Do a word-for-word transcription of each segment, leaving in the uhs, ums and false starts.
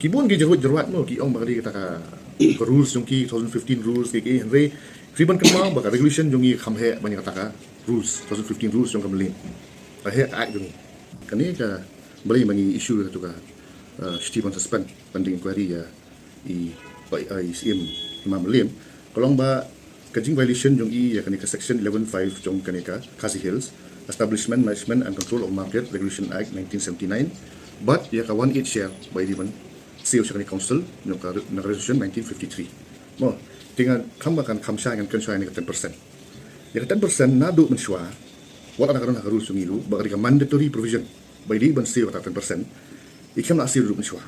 Ki bun ki jyrwat jyrwat mo, ki ong ba ka dei kata ka, ka rules jong ki, two thousand fifteen rules ki ki, hynrei phi ban kynmaw ba ka regulation jong ngi kham heh ban ïa kata ka rules, two thousand fifteen rules jong ka Mylliem. Ka heh ka act jong ngi. Kane ka balei ba ngi issue ïa katu ka, uh, shithi ban suspend pending inquiry ïa i, i, i Syiem Hima Mylliem. Ka long ba ka jing violation jong i ïa kane ka section eleven five jong kane ka Khasi Hills Establishment, Management and Control of Market Regulation Act nineteen seventy-nine, bad ïa ka one eight share ba i dei ban siew sha kane ka council na ka, na ka resolution nineteen fifty-three. Mo, te nga kham ba kan kham shai ngan kren shai ïa kane ka ten percent. Ïa ka ten percent naduh mynshuwa, wat la ka don ha ka rules jong ngi ruh ba ka dei ka mandatory provision ba i dei ban siew kata ten percent. I khlem la siew ruh mynshuwa.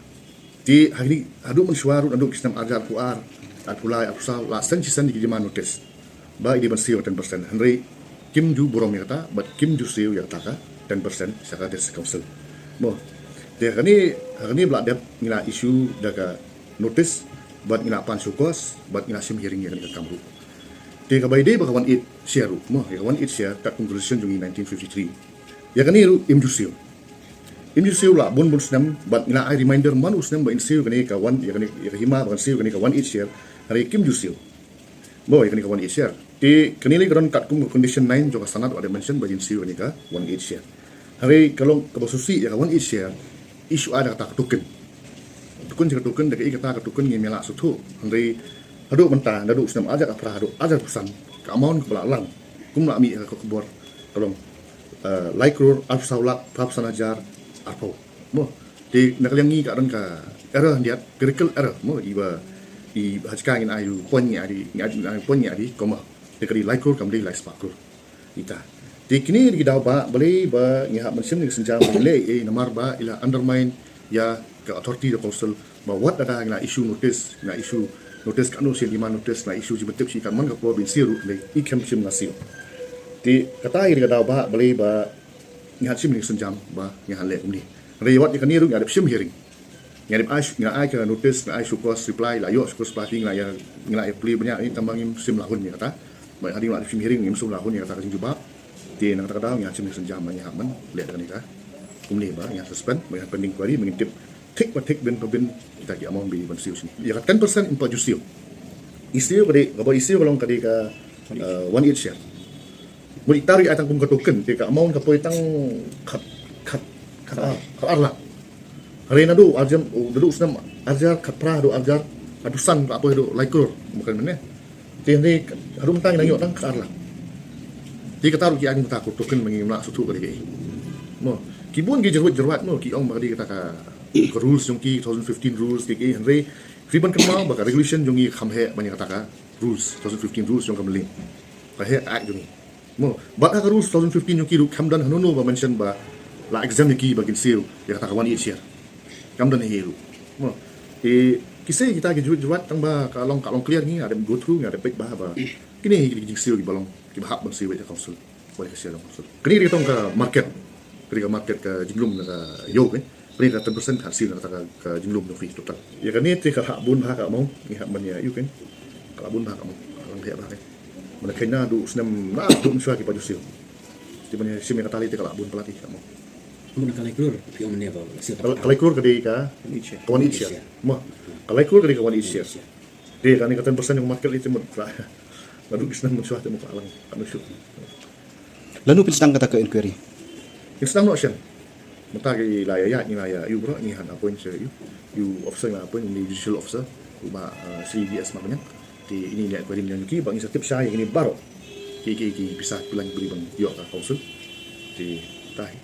Te ha kine, haduh mynshuwa ruh, naduh ki snem ar hajar arphew ar, arphew lai, arphew saw, la send shisien ïa ki demand notice ba i dei ban siew ten percent. Hynrei kim ju burom ïa kata bad kim ju siew ïa kata ka ten percent sha ka District Council. Mo, te ha kane, ha kane ba la dep ngi la issue da ka notice bad ngi la pan show cause bad ngi la shim hearing ïa kane ka kam ruh. Te kaba i dei ba ka one eight share ruh, mo, ïa ka one eight share katkum ka resolution jong ngi nineteen fifty-three, ïa kane ruh im ju siew. Im ju siew la bun bun snem bad ngi la ai reminder man u snem ba in siew kane ka one, ïa kane, ïa ka Hima ba kan siew kane ka one eight share, hynrei kim ju siew. Mo, ïa kane ka one eight share. Te kane lei ka don katkum ka condition nine jong ka sanad ba la dep mention ba in siew kane ka one eight share. Hynrei ka long kaba sngewsih ïa ka one eight share, i shu ai da kata ka token. Token, jong ka token, da kaei kata ka token ngim ïa lah sngewthuh. Hynrei haduh mynta, naduh u snem ar hajar arphew phra haduh ar hajar arphew san, ka amount kaba la lang, kum la mih ha ka khubor, ka long, eh, lai klur arphew saw lak phra phew san hajar arphew. Mo, te na ka liang ngi ka don ka error hyndiat, clerical error, mo, i ba, i ha jaka ngin ai u point, ngin ai, ngin ai u point, ngin ai comma. Te ka dei lai klur kam dei lai spah klur. Ita. Te kine ki daw ba, balei ba ngi hap ban shim ïa ka sienjam leh, eh, namar ba i la undermine ïa ka authority jong ka council ba wat lada ngi la issue notice, ngi la issue notice, katno shi demand notice, ngi la issue jingpyntip shi katno man ka por ba in siew ruh, hynrei i khlem shim, la siew. Te kata hi ka daw ba, balei ba ngi hap shim ïa ka sienjam ba ngi hap leh kumne. Hynrei wat ïa kane ruh ngi la dep shim hearing. Ngi la dep ai, ngi la ai ka notice, ngi la ai show cause reply, la ïoh show cause reply, ngi la ïa, ngi la ïa plie bniah ïa, tang ba ngim shym la hun ïa kata. Ba hadien la shim hearing ngim shym la hun ïa kata ka jingjubab. Te na kata ka daw ngi hap shim ïa ka sienjam ba ngi hap ban leh da kane ka, kumne ba ngi hap suspend, ba ngi hap pending inquiry, ba ngin tip thik ba thik, bun ba bun kita ki amount ba i dei ban siew shane. Ïa ka ten percent im pat ju siew. I siew ka dei, kaba i siew ka long ka dei ka, eh, one eight share. Mut ita ruh i ai tang kum ka token, te ka amount ka poi tang khat, khat, khat ar, khat ar lak. Hynrei naduh ar hajar, naduh u snem ar hajar khatphra haduh ar hajar arphew san ka la poi haduh lai klur, bukan mane. Te hynrei haduh mynta ngi nang ïoh tang khat ar lak. Te kata ruh ki ai kum kata ka token ba ngim lah sngewthuh ka dei kaei. Mo, ki bun ki jyrwat jyrwat mo, ki ong ba ka dei kata ka, ka rules jong ki, two thousand fifteen rules ki ki, hynrei phi ban kynmaw ba ka regulation jong ngi kham heh ban ïa kata ka rules, two thousand fifteen rules jong ka Mylliem. Ka heh ka act jong ngi. Mo, bad ha ka rules two thousand fifteen jong ki ruh kam don hangno ba mention ba la exempt ïa ki ba kin siew ïa kata ka one eight share. Kam don hi ruh. Mo, te ki sei kita ki jyrwat jyrwat, tang ba ka long, ka long clear, ngi la dep go through, ngi la dep peit bha ba kine hi ki jingsiew kiba long, kiba hap ban siew ïa ka council. Kane ka siew jong ka council. Kane ka dei tang ka market. Kane ka market, ka jinglum na ka ïew, eh. Kane ka ten percent ka siew na kata ka, ka jinglum jong phi total. Ïa kane te ka lah bun bha ka amount, ngi hap ban ïa, ïa kane. Ka lah bun bha ka amount. Ka lah bun bha ka. Mynta kane naduh u snem, naduh mynshuwa ki pat ju siew. Te ban ïa shim ïa kata lei te ka lah bun palat ka amount. Kumno ka lai klur, phi ong mynne ba la siew. Ka lai klur ka dei ka, ka one eight share. Mo, ka lai klur ka dei ka one eight share. Te kane ka ten percent jong market lei te mut ka, naduh ki snem mynshuwa te mut ka lah lang, ka mynshuwa. Lano phin sdang kata ka inquiry? Phin sdang noh shen. Mynta ki la ïa, ïa, ngi la ïa, ïa, bro, ngi hap appoint sha ïa, ïa officer, ngi la appoint, ïa judicial officer, uba, eh, Shri D S Marbaniang. Te ine i leh inquiry mynne ïa ki, ba ngin sa tip shai ïa kine baroh. Ki, ki, ki pisa ki pynlong bri ban ïoh ka council. Te ta hi.